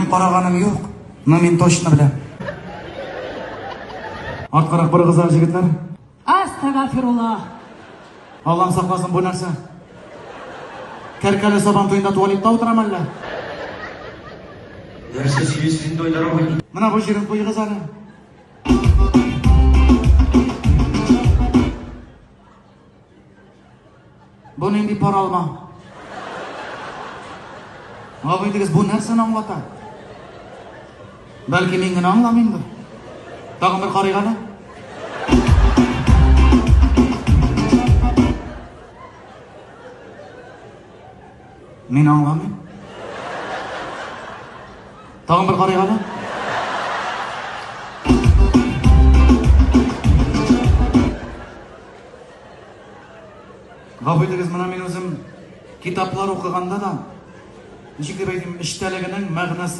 Караганым юк, но мин точно беләм. Арткарак барыгыз әле, җегетләр. Астагафирулла. Аллам сакласын, бу нәрсә? Кәркәле сабан туенда туалетта утырам әллә? Нәрсә сөйлисез инде, Айдар абый? Менә бу җирен куегыз әле. Бу нинди пар алма? Гафу итегез, бу нәрсәне аңлата? Бәлки мин генә аңламыймдыр. Тагын бер карыйк әле. Мин аңламыйм. Тагын бер карыйк әле. Гафу итегез, менә мин үзем китаплар укыганда да, ничек дип әйтим, эчтәлегенең, мәгънәсенең